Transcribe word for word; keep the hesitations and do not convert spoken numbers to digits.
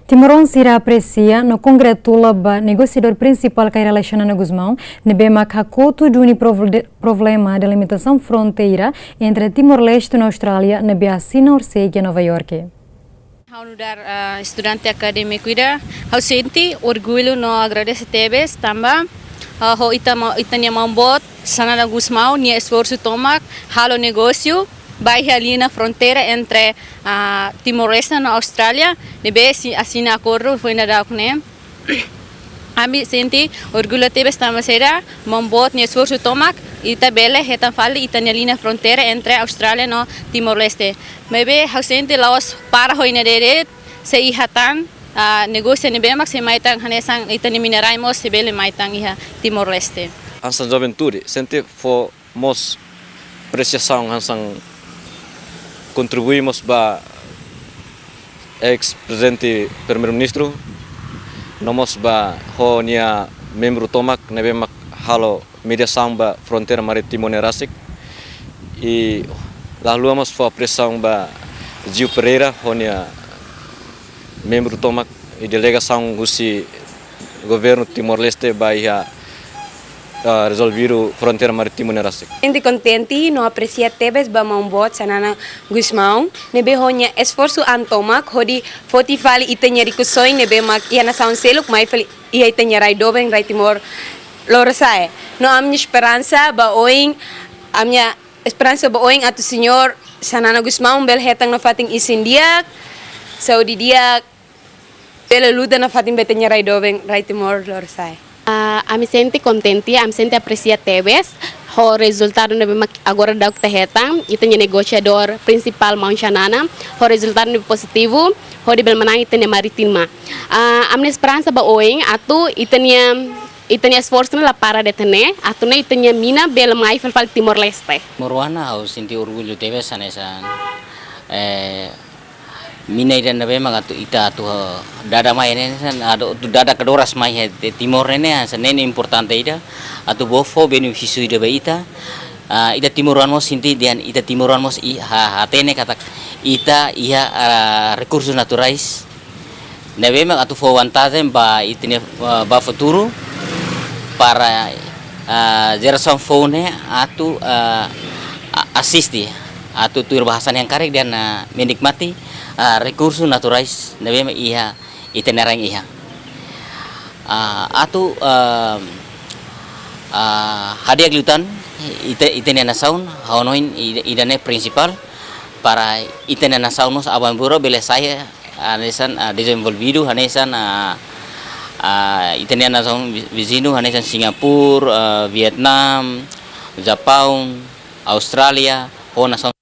Timoroan sira apresia no kongratula ba negosiadór prinsipál Kay Rala Xanana Gusmão, ne'ebé mak hakotu duni provle-, problema delimitasaun fronteira entre Timor-Leste no Austrália, ne'ebé asina horisehik iha Nova Iorke. Ha'u nu'udar, ah, estudante akadémiku ida, ha'u sente orgullu no agradese tebes tanba, ah, ho ita ma-, ita-nia maun boot, Xanana Gusmão, nia esforsu tomak halo negósiu ba iha liña fronteira entre, ah, Timor-Leste no Austrália, ne'ebé sei asina akordu foin dadauk ne'e. Ami sente orgullu tebes tanba saida, maun boot nia esforsu tomak, ita bele hetan fali ita-nia liña fronteira entre Austrália no Timor-Leste. Maibé ha'u sente la'ós para ho ida-ne'e de'it, sei iha tan, ah, negósiu ne'ebé mak sei mai tan hanesan ita-nia minerais mós sei bele mai tan iha Timor-Leste. Hanesan juventude, sente fó mós apresiasaun hanesan kontribui mós ba eis-Prezidente Primeiru-Ministru, no mós ba ho nia membru tomak ne'ebé mak halo mediasaun ba fronteira marítimu ne'e rasik. I la haluha mós fó apresiasaun ba Gil Pereira ho nia membru tomak i delegasaun husi governu Timor-Leste ba iha, ah, rezolvidu fronteira marítimu ne'e rasik. Sente kontente no apresia tebes ba maun boot Xanana Gusmão, ne'ebé ho nia esforsu an tomak hodi foti fali ita-nia rikusoin ne'ebé mak iha nasaun seluk mai fali iha ita-nia rai doben, rai Timor Lorosa'e. No ami-nia esperansa ba oin, ami-nia esperansa ba oin atu señór Xanana Gusmão bele hetan nafatin isin di'ak, saúde di'ak, bele luta nafatin ba ita-nia rai doben, rai Timor Lorosa'e. Ah, ami sente kontente, ami sente apresia tebes ho rezultadu ne'ebé mak agora daudauk ita hetan, ita-nia negosiadór prinsipál maun Xanana, ho rezultadu ne'ebé pozitivu, hodi bele manán ita-nia marítima. Ah, ami-nia esperansa ba oin atu ita-nia, ita-nia esforsu ne'e la para de'it ne'e, atu nune'e ita-nia mina bele mai fali fali Timor-Leste. Timoroan, ha'u sente orgullu tebes hanesan, eh, mina ida ne'ebé mak atu ita atu, eh, dada mai ne'e, hanesan atu dada kadoras mai iha Timor ne'e, hanesan ne'e importante ida, atu bele fó benefísiu ida ba ita. Ah, ita Timoroan mós sente dehan, ita Timoroan mós iha, hatene katak ita iha, ah, rekursus naturais ne'ebé mak atu fó vantajen ba ita-nia, ah, ba futuru para, ah, jerasaun foun ne'e atu, ah, a-, asiste, atu tuir bahasa nia karik dehan, ah, menikmati, ah, rekursus naturais ne'ebé mak iha ita-nia rain iha. Ah, atu, ah, ah, hadi'a liután ita, ita-nia nasaun, ha'u hanoin ida, ida-ne'e prinsipál para ita-nia nasaun mós aban-bainrua bele sai hanesan, ah, dezenvolvidu, hanesan, ah, ah, ita-nia nasaun vi-, viziñu, hanesan Singapura, ah, Vietnam, Japaun, Austrália, ho nasaun